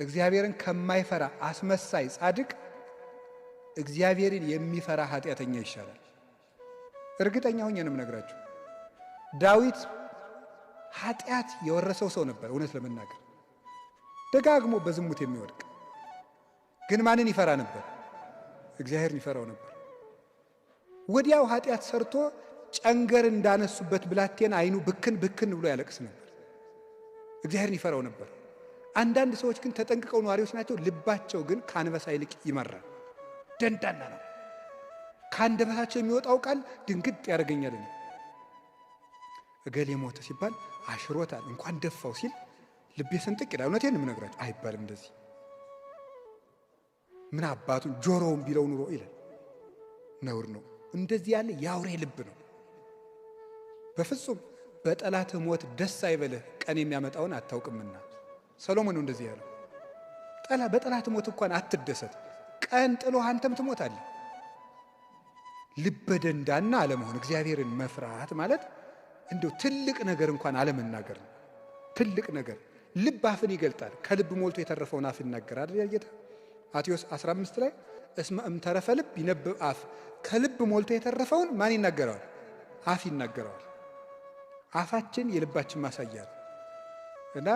እግዚአብሔርን ከማይፈራ አስመሳይ ጻድቅ እግዚአብሔርን የሚፈራ ኃጢአተኛ ይሻላል። እርግጠኛ ሆኜ ነው የምነግራችሁ። ዳዊት ኃጢአት የወረሰው ሰው ነበር። እውነት ለመናገር ደጋግሞ በዝሙት የሚወድቅ ግን ማንን ይፈራ ነበር? እግዚአብሔርን ይፈራው ነበር። ወዲያው ኃጢአት ሰርቶ ጨንገር እንዳነሱበት ብላቴን አይኑ ብክን ብክን ብሎ ያለቅስ ነበር። እግዚአብሔርን ይፈራው ነበር። አንዳንድ ሰዎች ግን ተጠንቅቀው ነዋሪዎች ናቸው። ልባቸው ግን ከአንበሳ ይልቅ ይመራል። ደንዳና ነው። ከአንደበታቸው የሚወጣው ቃል ድንግጥ ያደርገኛል። እኔ እገሌ ሞተ ሲባል አሽሮታል እንኳን ደፋው ሲል ልቤ ስንጥቅ ይላል። እውነቴን የምነግራቸው አይባልም እንደዚህ። ምን አባቱን ጆሮውን ቢለው ኑሮ ይላል። ነውር ነው። እንደዚህ ያለ የአውሬ ልብ ነው። በፍጹም በጠላትህ ሞት ደስ አይበልህ፣ ቀን የሚያመጣውን አታውቅምና። ሰሎሞን ነው እንደዚህ ያለው። በጠላትህ ሞት እንኳን አትደሰት፣ ቀን ጥሎህ አንተም ትሞታለህ። ልበ ደንዳና አለመሆን፣ እግዚአብሔርን መፍራት ማለት እንደው ትልቅ ነገር እንኳን አለመናገር ነው። ትልቅ ነገር ልብ አፍን ይገልጣል። ከልብ ሞልቶ የተረፈውን አፍ ይናገራል። ጌታ ማቴዎስ 15 ላይ እስመ እምተረፈ ልብ ይነብብ አፍ፣ ከልብ ሞልቶ የተረፈውን ማን ይናገረዋል? አፍ ይናገረዋል። አፋችን የልባችን ማሳያ ነው እና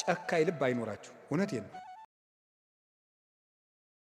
ጨካኝ ልብ አይኖራችሁ። እውነቴን ነው።